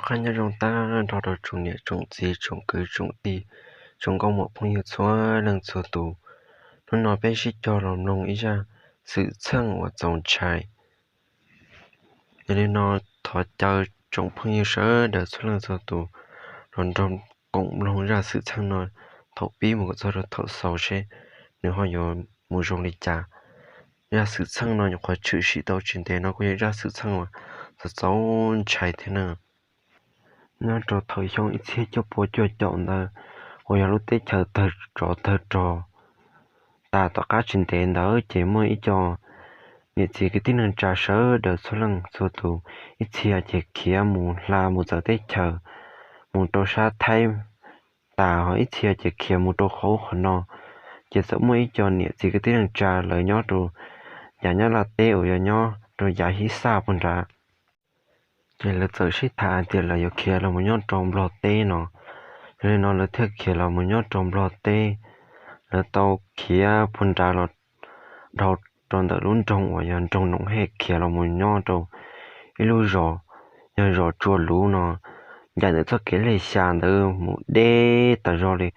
Qab nyob zoo tag nrho rau tsoom niam tsoom txiv tsoom kwv tsoom tij, tsoom nkauj muam phooj ywg txhua leej txhua tus. Hnub no peb sib cog los mloog ib zaj xwm txheej uas txaus ntshai. Yog li no, thov caw tsoom phooj ywg sawv daws txhua leej txhua tus los nrog koom mloog zaj xwm txheej no thaum pib mus kom txog rau thaum xaus seb nws ho yuav mus zoo li cas. Zaj xwm txheej no nyuam qhuav tshwm sim tau tsis ntev no kuj yog zaj xwm txheej uas txaus txaus ntshai thiab na. Nyob rau thaum xyoo ib txhiab cuaj pua cuaj caum ntawd, uas yog lub teb chaws tawg tsov tawg rog tas tom qab tsis ntev ntawd ces muaj ib co niam txiv kwv tij neej tsa sawv daws txhua leej txhua tus, ib txhia ces khiav mus hla mus txawv teb chaws mus rau sab Thaib tas, ho ib txhia ces khiav mus rau qhov ub qhov no. Ces txawm muaj ib co niam txiv kwv tij neej tsa lawv nyob rau yav Nyab Laj teb uas yog nyob rau yav Hib Xaj puag nrad. Ces lawv txawm sib tham hais tias lawv yuav khiav los mus nyob rau Nplog teb no. Yog li no lawv thiaj khiav los mus nyob rau Nplog teb. Lawv tau khiav puag nrad los dhau rau ntawm lub nroog uas yog nroog Noom Hej, khiav los mus nyob rau ib lub zos, yog zos Tsua Luv no. Ncaim ntawm txoj kev lej xya ntawd mus deb tas zog li,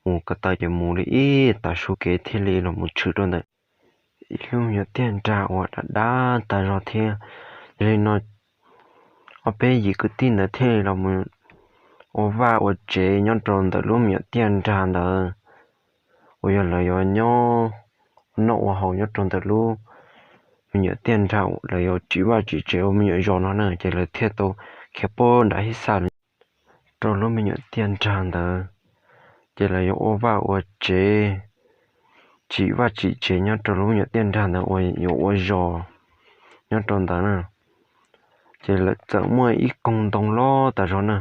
mus ko taw ces mus li ib tag su kev thiaj li los mus tshwm rau ntawm ib lub me nyuam tiaj nrag uas dav dav tas zog thiab. Yog li no ob peb yim kwv tij ntawd thiaj li los mus ua vaj ua tsev nyob rau ntawm lub me nyuam tiaj nrag ntawd, uas yog lawv yuav nyob noj ua haus nyob rau ntawm lub me nyuam tiaj nrag, lawv yuav tsim vaj tsim tsev ua me nyuam zos no na. Ces lawv thiaj tau khiav puag nram Hib Xaj los rau lub me nyuam tiaj nrag ntawd. Ces lawv yuav ua vaj ua tsev, tsim vaj tsim tsev nyob rau lub me nyuam tiaj nrag ntawd uas yuav ua zos nyob rau ntawd na. Ces lawv txawm muaj ib koog ntoo loj tas zog na,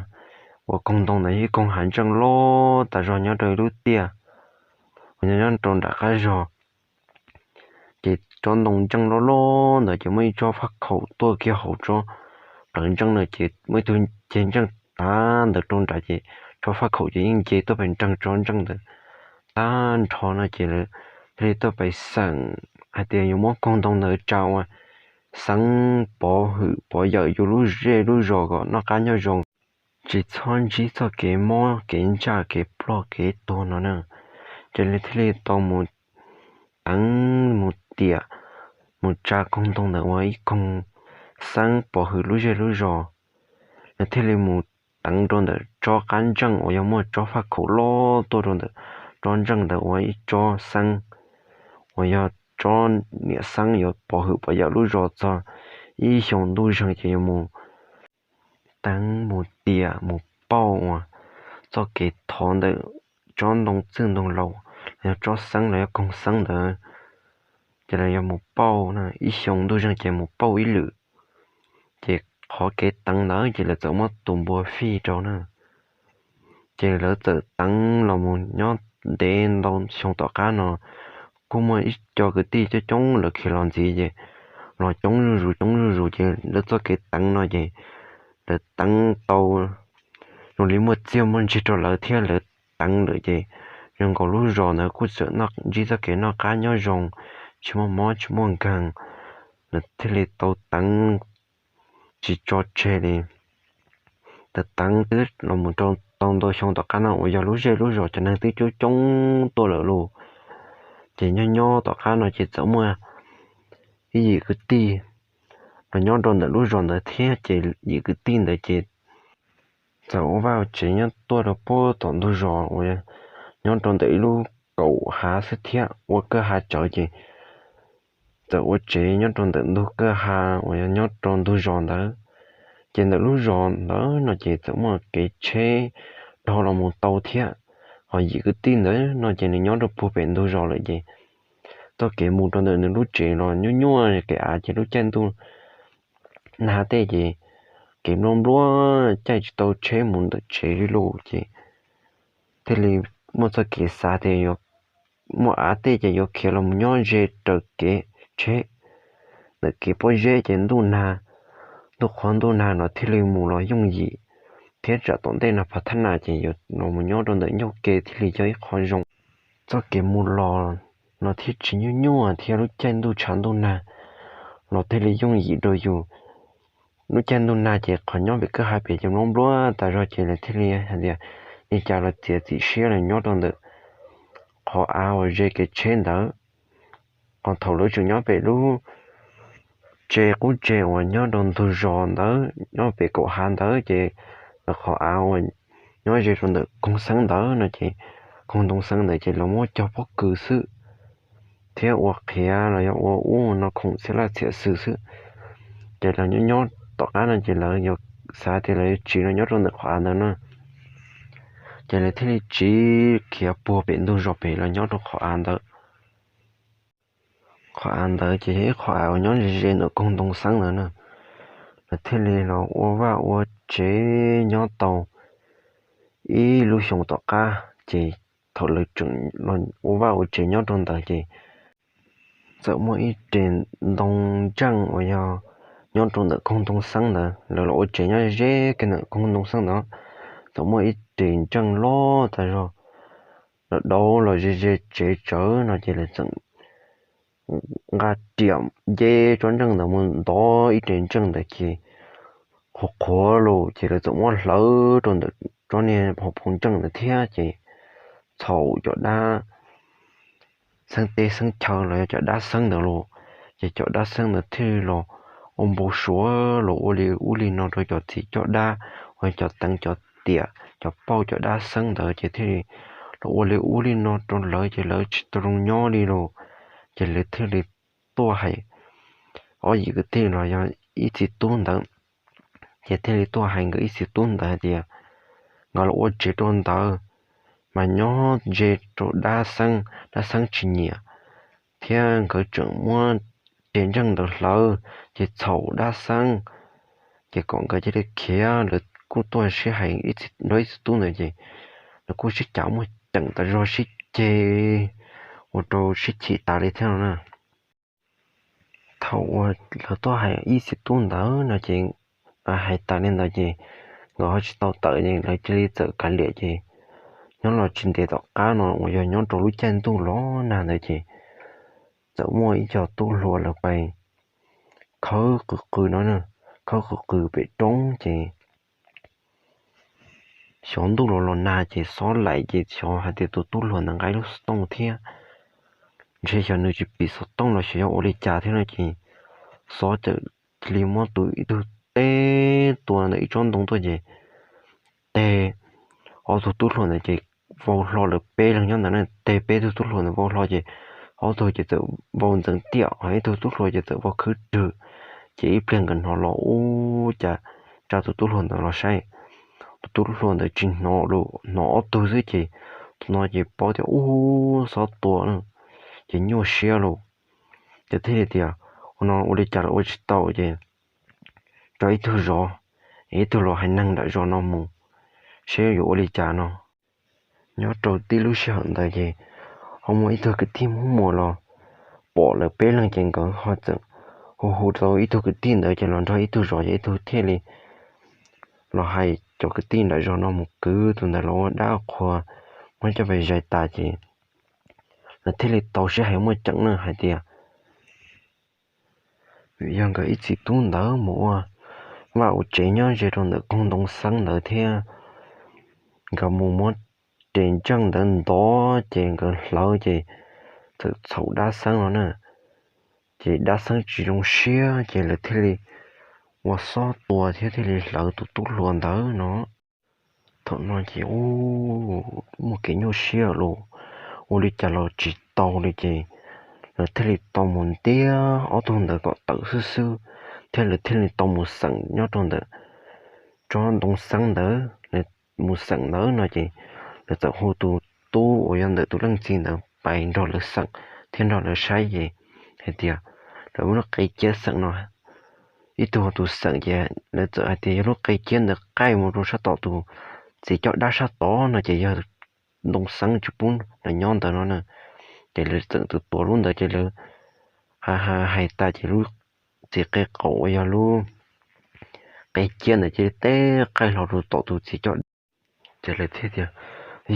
uas koog ntoo ntawd yog ib koog hav ntseej loj tas zog nyob rau ib lub tiaj uas nyob nyob rau nram qab zog. Ces tsob ntoo ntseej loj loj ntawd ces muaj ib tsob faj khaum tuaj kiag hauv tsob plawv ntseej na, ces muaj ib tug ceg ntseej tav ntawd rau nrad, ces tsob faj khaum ces yeej nce tuaj pem nreeg tsob ntseej ntawd tag nrho no. Ces lawv thiaj li tuaj pem xeem hais tias yuav muab koog ntoo ntawd tsa ua xeeb pov hwm pov yawm yus lub zej lub zos kom noj qab nyob zoo, tsis txhob ntsib txoj kev mob kev ntsaj kev ploj kev tuag no na. Ces lawv thiaj li tau mus teev mus tiam mus tsa koog ntoo ntawd ua ib koog xeeb pov hwm lub zej lub zos. Lawv thiaj li mus teev rau ntawm tsob qab ntseej uas yog muaj tsob faj khaum loj tuaj rau ntawm tsob ntseej ntawd ua ib tsob xeeb uas yog tsob niam xeeb yuav pov hwm pov yawm lub zos txog ib xyoo ntuj zeeg ces yuav mus teev mus tiam mus pauj uas txoj kev thov ntawm tsob ntoo txwj ntoo laus los yog tsob xeeb los yog koog xeeb ntawd. Ces lawv yuav mus pauj na, ib xyoo ntuj zeeg ces mus pauj ib lwm. Ces qhov kev teev ntawd ces lawv txawm muab tus npua fij rau na. Ces lawv txawm teev los mus nyob ntev ntau xyoo tom qab no, kuj muaj ib co kwv tij coob coob lawv khiav los ntxiv ces los coob zuj zus coob zuj zus. Ces lawv txoj kev teev no ces lawv teev tau zoo li muaj txiaj muaj ntsig rau lawv thiab lawv teev lawm ces zoo nkaus lub zos ntawd kuj txawm ntsib txoj kev noj qab nyob zoo, tsis muaj mob tsis muaj nkeeg. Lawv thiaj li tau teev tsis tso tseg li. Teev teev twb los mus rau tau ntau xyoo tom qab no uas yog lub zej lub zos cov neeg twb coob coob tuaj lawm lauj. Ces nyob nyob tom qab no ces txawm muaj ib yim kwv tij los nyob rau ntawm lub zos ntawd thiab. Ces yim kwv tij ntawd ces txawm ua vaj ua tsev nyob tuaj rau puag tom ntug zos uas nyob rau ntawm ib lub kaum hav xwb thiab ua kwj ha tsawv ces txawm ua tsev nyob rau ntawm ntug kwj ha uas yog nyob rau ntug zos ntawd. Ces ntawm lub zos ntawd no ces txawm muaj kev tsheb dhau los mus tau thiab. Ho yim kwv tij ntawd no ces nws nyob rau puag pem ntug zos lawm ces txoj kev mus rau ntawm nws lub tsev los nyuaj nyuaj kev av ces lub caij ntuj nag tej ces kev npluab npluab caij tsis tau tsheb mus ntawm tsev li lauj. Ces thiaj li muaj txoj kev xav tias yuav muaj av tej ces yuav khiav los mus nyob ze raws kev tsheb ntawm kev pob zeb ces ntuj nag, ntuj qhuav ntuj nag no thiaj li mus los yooj yim, thiab tsam tom ntej no phav thab nas ces yuav los mus nyob rau ntawm ncauj ke thiaj li yog ib qho zoo. Txoj kev mus los no thiaj tsis nyuaj nyuaj thiab lub caij ntuj tshav ntuj nag los thiaj li yooj yim rau yus lub caij ntuj nag ces qhov nyob pem kwj ha pem ces nplob npluab tas zog ces lawv thiaj li hais tias, li cas los txiav txim siab los nyob rau ntawm qhov av uas ze kev tsheb ntawd. Qhov thaum lawv tseem nyob pem lub tsev qub tsev uas nyob rau ntug zos ntawd nyob pem kaum hav ntawd ces lawv qhov av uas nyob ze rau ntawm koog xeeb ntawd no ces, koog ntoo xeeb ntawd ces lawv muab cog pob kws xwb thiab ua qhiav los yog ua ub no khoom txhiab laj txhiab xwm xwb. Ces lawv nyob nyob tom qab no ces lawv yuav xav tias lawv yuav tsiv los nyob rau ntawm qhov av ntawd na. Ces lawv thiaj li tsiv khiav puag pem ntug zos pem los nyob rau qhov av ntawd. Qhov av ntawd ces yog ib qhov av uas nyob ze ze ntawm koog ntoo xeeb ntawd na. Lawv thiaj li los ua vaj ua tsev nyob tau ib lub xyoo tom qab ces thaum lawv tseem los ua vaj ua tsev nyob rau ntawd ces txawm muaj ib re ntoo ntseej uas yog nyob rau ntawm koog ntoo xeeb ntawd. Lawv los ua tsev nyob ze kiag ntawm koog ntoo xeeb ntawd, txawm muaj ib re ntseej loj tas zog, lawv dauv los ze ze tsev tsawv no ces lawv txawm nqa riam nce tsob ntseej ntawd mus ntov ib re ntseej ntawd ces qhuav qhuav los ces lawv txawm muab hlawv rau ntawm tsob niag hauv paus ntseej ntawd thiab ces txhaum cov dab xeeb teb xeeb chaw los yog cov dab xeeb ntawd los, ces cov dab xeeb ntawd thiaj li los ua npau suav los ua li ub li no rau cov txiv coj dab uas cov teev cov tiam cov pauj cov dab xeeb ntawd ces thiaj li los ua li ub li no rau lawv ces lawv tsis tau zoo nyob li los. Ces lawv thiaj li tuaj hais ob yim kwv tij los yog ib txiv tub ntawd, ces thiaj li tuaj hais nkawd ib txiv tub ntawd hais tias nkawd los ua tsev rau ntawd mas nyob ze rau dab xeeb, dab xeeb tsis nyiam, thiab nkawd tseem muab re ntseej ntawd hlawv ces txhaum dab xeeb, ces kom nkawd cia li khiav. Lawv kuj tuaj sib hais nrog ib txiv tub ntawd ces lawv kuj sib cav muaj ceem tas zog sib ceg ua rau sib chim tas li thiab no na. Thaum uas lawv tuaj hais ib txiv tub ntawd no ces, hais tas li ntawd ces nkawd ho tsis tau tawm ces lawv cia li txawm kav liam ces nyob los tsis ntev tom qab no uas yog nyob rau lub caij ntuj los nag ntawd ces txawm muaj ib co tub hluas lawv pais khawb qw qw no, khawb qw qw pem roob ces xyov ntuj los los nag ces xob laim ces xyov hais tias tus tub hluas ntawd nqa ib lub xov tooj thiab, ntshe xyov nws tsis pim xov tooj los xyov yog ua li cas thiab no ces xob txawm cia li muab tus ib tug teb tua ntawm ib tsob ntoo tuaj ces teg ob tug tub hluas ntawd ces vau hlo lawm peb leeg nyob ntawd na, teg peb tug tub hluas ntawd vau hlo ces ob tug ces txawm vau ntxeev tiam ho ib tug tub hluas ces txawm vau khwb rwg. Ces ib pliag nkawd hnov los ub cas tsa tus tub hluas ntawd los saib, tus tub hluas ntawd tsis hnov los hnov ob tug xwb ces tus no ces paub tias ub xob tua na, ces nyuaj siab los. Ces thiaj li tias ua no ua li cas los ua tsis tau ces tso ib tug zov, ib tug los hais neeg nram zos no mus seb yuav ua li cas no. Nyob rau tib lub sij hawm ntawd ces ho muaj ib tug kwv tij Hmoob Muas los pom lawv peb leeg ces nkawd ho txawm hu hu rau ib tug kwv tij ntawd ces los nrog ib tug zov ces ib tug thiaj li los hais cov kwv tij nram zos no mus kwv tus ntawd los ua dab qhua, muab coj pes zais tas ces lawv thiaj li tau sib hais muaj ceem na hais tias vim yog nkawd ib txiv tub ntawd mus ua vaj ua tsev nyob ze rau ntawm koog ntoo xeeb ntawd thiab nkawd mus muab re ntseej ntawd ntov ces nkawd hlawv ces txawm txhaum dab xeeb no na. Ces dab xeeb tsis zoo siab ces lawv thiaj li ua xob tua thiab thiaj li hlawv tus tub hluas ntawd no. Thaum no ces muaj kev nyuaj siab los ua li cas los tsis tau li ces lawv thiaj li tau mus ntiab ob tug ntawd kom tawm xwb xwb, thiab lawv thiaj li tau mus xeem nyob rau ntawm tsob ntoo xeeb ntawd. Lawv mus xeem ntawd no ces lawv txawm hu tus tub uas yog ntawm tus leej txiv ntawd pais nrog lawv xeem thiab nrog lawv saib ces hais tias lawv muab lub qe ciab xeem no, ib tug tus xeem ces lawv txawm hais tias yog lub qe ciab ntawd qaij mus rau sab tom tus txiv coj dab sab tod no ces yog ntoo xeeb tsis pub nws nyob ntawd no na. Ces lawv txawm tus tuav lub ntawd ces lawv hais hais tas ces lub txiv qe qaum uas yog lub qe ciab ntawd cia li teb qaij hlo rau tom tus txiv coj dab. Ces lawv thiaj tias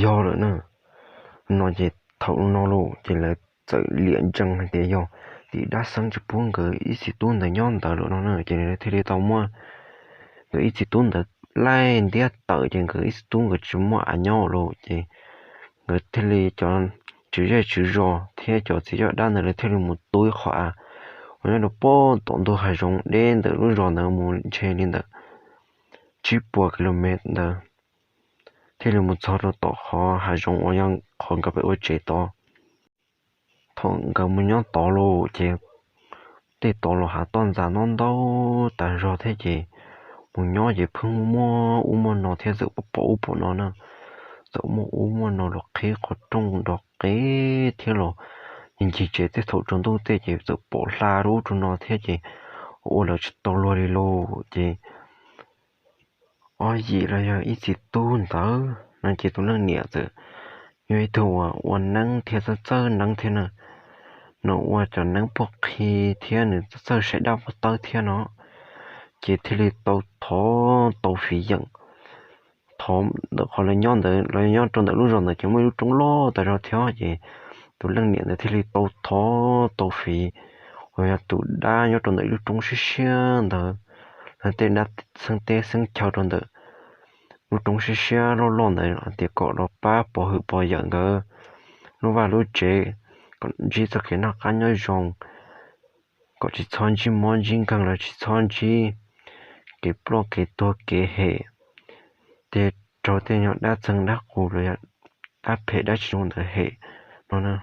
yog lawm na. No ces thaum no los ces lawv txawm liam ntsees hais tias yog tim dab xeeb tsis pub nkawd ib txiv tub ntawd nyob ntawd lawm no na ces lawv thiaj li tau muab nkawd ib txiv tub ntawd laij ntiab tawm ces nkawd ib txiv tub nkawd tsis muaj av nyob lawm ces nkawd thiaj li cov tswv zej tswv zos thiab cov txiv coj dab ntawd lawv thiaj li mus tu ib qho av uas nyob rau pem tom ntug hav zoov deb ntawm lub zos ntawd mus ntshe li ntawm tsib puas ki lo mev ntawd thiaj li mus txog rau tom qhov hav zoov uas yog qhov nkawd pem ua tsev tod. Thaum nkawd mus nyob tod lawm ces tej tod los hav toj ntxas noj ntau tas zog thiab ces mus nyob ces pheej muaj ub muaj no thiab txawm pom ub pom no na, txawm muaj ub muaj no los qhib qhov rooj nrov qev thiab los ncig tsev tej thaum tsaus ntuj tej ces txawm pom hla rau ub rau no thiab ces ua lawv tsis tau luag li lawm ces ob yim los yog ib txiv tub ntawd no ces tus leej niam txawm yog ib tug uas ua neeb thiab txawj txawj neeb thiab na, nws ua cov neeb puag qhi thiab nws txawj txawj saib dab pov tawb thiab no ces thiaj li tau thov tau fiv yeem. Thov ntawm qhov lawv nyob ntawd, lawv nyob rau ntawm lub zos ntawd ces muaj ib lub roob loj tas zog thiab ces tus leej niam ntawd thiaj li tau thov tau fiv uas yog tus dab nyob rau ntawm ib lub roob siab siab ntawd, lawv tej dab xeeb teb xeeb chaw rau ntawm lub roob siab siab loj loj ntawd hais tias kom los pab pov hwm pov yawm nkawd lub vaj lub tsev, kom ntsib txoj kev noj qab nyob zoo, kom tsis txhob ntsib mob ntsib nkeeg los tsis txhob ntsib kev ploj kev tuag kev hem, tej raug tej nyuag dab txeeg dab qus los yog dab phem dab tsis zoo ntawd hem no na.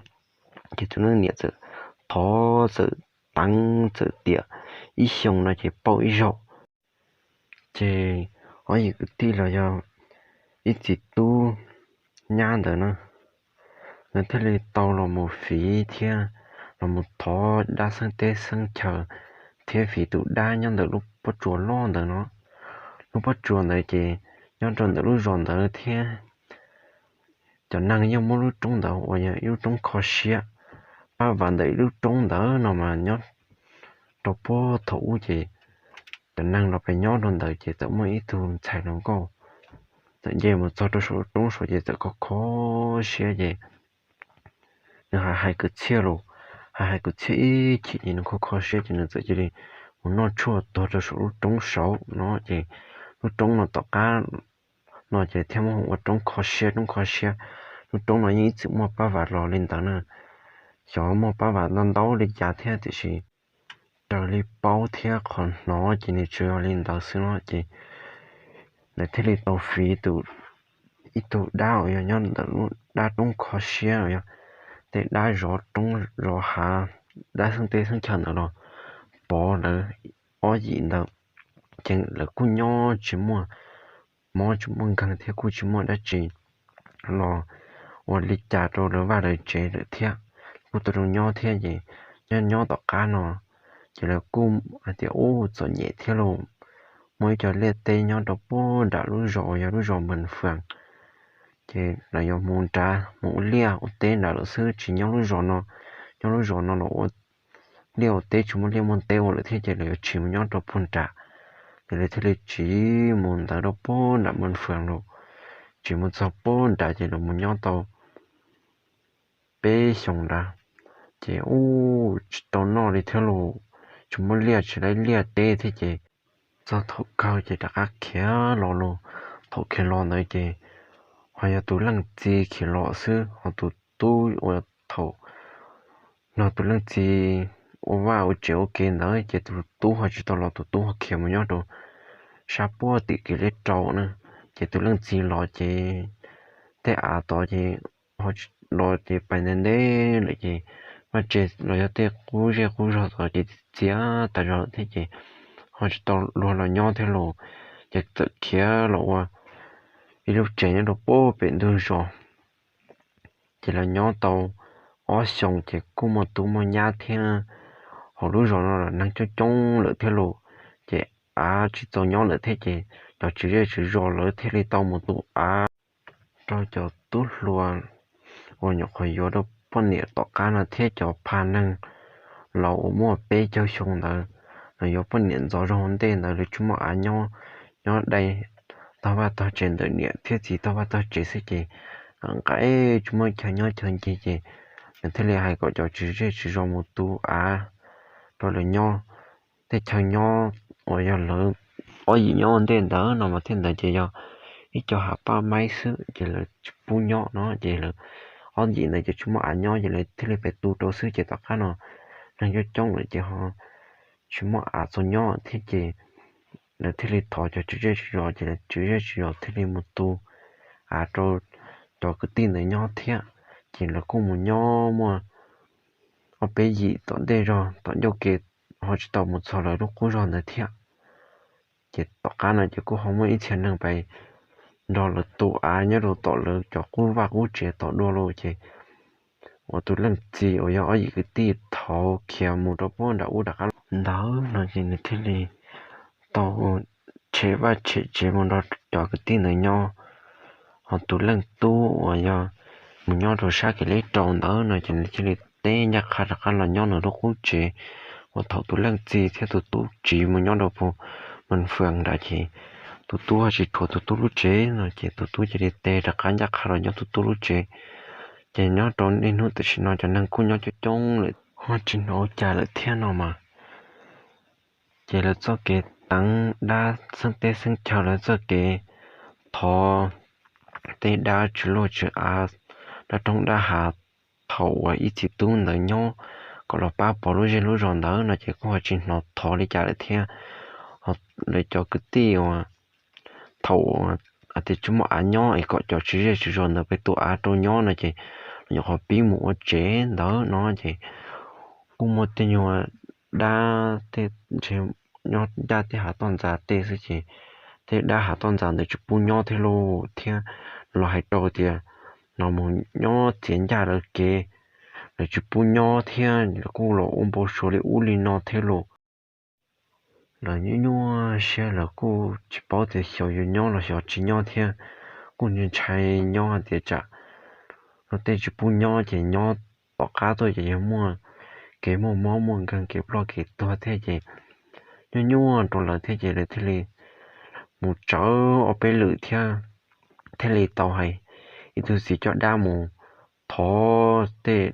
Ces tus leej niam txawm thov txawm teev txawm tiam ib xyoo no ces pauj ib zaug. Ces ob yim kwv tij los yog ib txiv tub nyab ntawd na, nkawd thiaj li tau los mus fiv thiab los mus thov dab xeeb teb xeeb chaw thiab fiv tus dab nyob ntawm lub pob tsuas loj ntawd no. Lub pob tsuas ntawd ces nyob rau ntawm lub zos ntawd thiab cov neeg yeej muab lub roob ntawd uas yog ib lub roob kho siab, pab vam ntawm ib lub roob ntawd no mas nyob rau puag thaum ub ces cov neeg los pes nyob rau ntawd ces txawm muaj ib tug ntxhais hluas nkauj txawm nce mus txog rau saum lub roob saud ces txawm kho kho siab ces nws hais hais kwv txhiaj los, hais hais kwv txhiaj ib chim ces nws kho kho siab ces nws txawm cia li mus noj tshuaj tuag rau saum lub roob saud no ces lub roob no tom qab no ces thiaj muaj hu ua roob kho siab roob kho siab. Lub roob no yeej ib txwm muaj pab vam los li ntawd na, xyov muaj pab vam ntau ntau li cas thiab tiam sis raws li paub thiab qhov hnov ces nws tsuas yog li ntawd xwb no ces lawv thiaj li tau fiv tus, ib tug dab uas yog nyob ntawm lub dab roob kho siab uas yog tej dab zov roob zov hav, dab xeeb teb xeeb chaw ntawd los pov lawv ob yim ntawd. Ces lawv kuj nyob tsis muaj mob tsis muaj nkeeg thiab kuj tsis muaj dab tsi los ua li cas rau lawv vaj lawv tsev lawm thiab, kuj tau zoo nyob thiab ces nyob nyob tom qab no ces lawv kuj hais tias ub txom nyem thiab los muaj ib co liaj teb nyob rau puag nram lub zos uas yog lub zos Npas Fas ces lawv yuav mus nrad mus ua liaj ua teb nrad lawm xwb tsis nyob lub zos no. Nyob lub zos no los ua liaj ua teb tsis muaj liaj muaj teb ua lawm thiab ces lawv yuav tsiv mus nyob rau puag nrad. Ces lawv thiaj li tsiv mus ntawd rau puag nram Npas Fas los, tsiv mus txog puag nrad ces lawv mus nyob tau peb xyoos nrad ces ub tsis tau noj li thiab los tsis muaj liaj tsis laib liaj teb thiab ces txog thaum kawg ces rov qab khiav los los. Thaum khiav los ntawd ces ho yog tus leej txiv khiav los xwb, ho tus tub uas thaum no tus leej txiv ua vaj ua tsev ua ke ntawd ces tus tub ho tsis tau los, tus tub ho khiav mus nyob rau sab puag tim kev liab rau na. Ces tus leej txiv los ces tej av tod ces ho tsis los ces pais ntev ntev lawm ces vaj tse los yog tej qub zej qub zog tod ces txias tas zog thiab ces ho tsis tau luag los nyob thiab los, ces txawm khiav los ua ib lub tsev nyob rau puag pem ntug zos. Ces los nyob tau ob xyoos ces kuj muaj tub muaj nyab thiab, hauv lub zos no los neeg coob coob lawm thiab los, ces av tsis txaus nyob lawm thiab ces cov tswv zej tswv zos lawv thiaj li tau mus tu av rau cov tub hluas uas nyuam qhuav yuav rau poj niam tom qab no thiab cov pha neeg laus uas muaj peb caug xyoo ntawd, los yuav poj niam ntxov zog ua ntej ntawd lawv tsis muaj av nyob, nyob dai tog vaj tog tsev ntawm niam thiab txiv tog vaj tog tsev xwb ces nqa tsis muaj chaw nyob chaw ncig ces lawv thiaj li hais kom cov tswv zej tswv zos mus tu av rau lawv nyob. Tej chaw nyob uas yog lawv ob yim nyob ua ntej ntawd no mas thiaj ntawd ces yog ib co hav paj maib xwb ces lawv tsis pub nyob no ces lawv ob yim ntawd ces tsis muaj av nyob ces lawv thiaj li pem tu rau xwb ces tom qab no neeg coob coob lawm ces ho tsis muaj av txaus nyob thiab ces lawv thiaj li thov cov tswv zej tswv zos ces lawv tswv zej tswv zos thiaj li mus tu av rau cov kwv tij ntawd nyob thiab. Ces lawv kuj mus nyob muaj ob peb yim tom ntej zog tom ncauj ke ho tsis tau mus txog lawv lub qub zog ntawd thiab. Ces tom qab no ces kuj ho muaj ib txhia neeg pais nrog lawv tu av nyob rau tom lawv cov qub vaj qub tsev tom dua lawm ces uas tus leej txiv uas yog ob yim kwv tij thov khiav mus rau puag nram ub rov qab ntawd no ces nws thiaj li tau tshem vaj tshem tsev mus nrog cov kwv tij ntawd nyob. Ho tus leej tub uas yog mus nyob rau sab kev leb rau ntawd no ces nws thiaj li teb ncaj qha rov qab los nyob nws lub qub tsev uas thaum tus leej txiv thiab tus tub tsiv mus nyob rau puag Mas Fwm nrad ces tus tub ho tsis thuam tus tub lub tsev no ces tus tub cia li teb rov qab ncaj qha los nyob tus tub lub tsev. Ces nyob rau niaj hnub tam sim no cov neeg kuj nyob coob coob lawm ho tsis hnov ua cas lawm thiab no mas. Ces lawv txoj kev teev dab xeeb teb xeeb chaw, lawv txoj kev thov tej dab tswv luag tswv av, dab roob dab hav, thaum uas ib txiv tub ntawd nyob kom los pab pov lub zej lub zos ntawd no ces kuj ho tsis hnov thov li cas lawm thiab. Lawv cov kwv tij uas thaum hais tias tsis muaj av nyob es kom cov tswv zej tswv zos ntawd pem tu av rau nyob no ces los nyuam qhuav pib mus ua tsev ntawd no ces kuj muaj tej nyuag dab tej nyob ncaj tej hav toj ntxas tej xwb ces tej dab hav toj ntxas ntawd tsis pub nyob thiab lauj thiab. Los hais rau tias no mus nyob txiav ncaj lawv kev, lawv tsis pub nyob thiab lawv kuj los ua npau suav li ub li no thiab lauj. Lawv nyuaj nyuaj siab, lawv kuj tsis paub tias xyov yuav nyob los xyov tsis nyob thiab. Kuj ntshai nyob hais tias tsam luag tej tsis pub nyob ces nyob tom qab tuaj ces yog muaj kev muaj mob muaj nkeeg kev ploj kev tuag thiab ces nyuaj nyuaj rau lawv thiab ces lawv thiaj li mus tsawv ob peb lwm thiab thiaj li tau hais ib tug txiv coj dab mus thov tej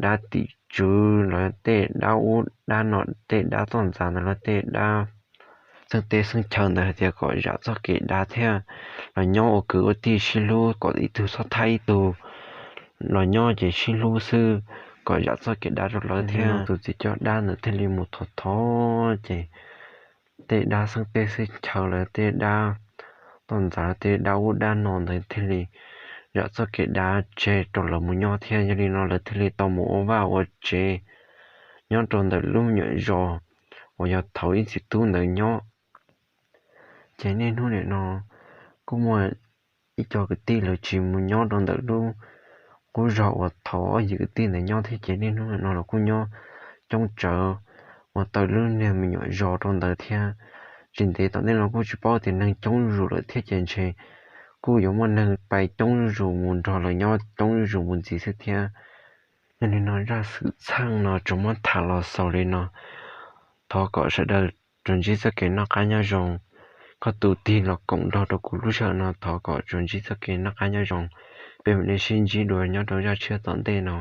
dab tim tswv los tej dab ub dab no, tej dab toj ntxas ntawd los tej dab xeeb teb xeeb chaw ntawd hais tias kom zam txoj kev dav thiab los nyob ua kwv ua tij sib hlub, kom ib tug txhob thab ib tug, los nyob ces sib hlub xwb, kom zam txoj kev dav rau lawv thiab. Tus txiv coj dab ntawd thiaj li mus thov thov ces tej dab xeeb teb xeeb chaw los tej dab toj ntxas tej dab ub dab no ntawd thiaj li zam txoj kev dav tseg rau lawv mus nyob thiab. Yog li no lawv thiaj li tau mus ua vaj ua tsev nyob rau ntawm lub nyuam zos uas yog thaum ib txiv tub ntawd nyob. Ces niaj hnub nim no kuj muaj ib co kwv tij lawv tsis mus nyob rau ntawm lub qub zog uas thaum ob yim kwv tij ntawd nyob thiab ces niaj hnub nim no los kuj nyob coob tsawv uas tawm lub niag me nyuam zos rau ntawd thiab. Tsis ntev tom ntej no kuj tsis paub tias neeg coob zuj zus lawm thiab ces ntshe kuj yuav muaj neeg pais coob zuj zus mus nrog lawv nyob coob zuj zus mus ntxiv xwb thiab. Yog li no zaj xwm txheej no tsuas muab tham los xaus li no. Thov kom sawv daws tsuas ntsib txoj kev noj qab nyob zoo. Koj tus tig los koom nrog rau kuv lub sij hawm no thov kom tsuas ntsib txoj kev noj qab nyob zoo. Peb mam li sib ntsib dua nyob rau zaj tshiab tom ntej no.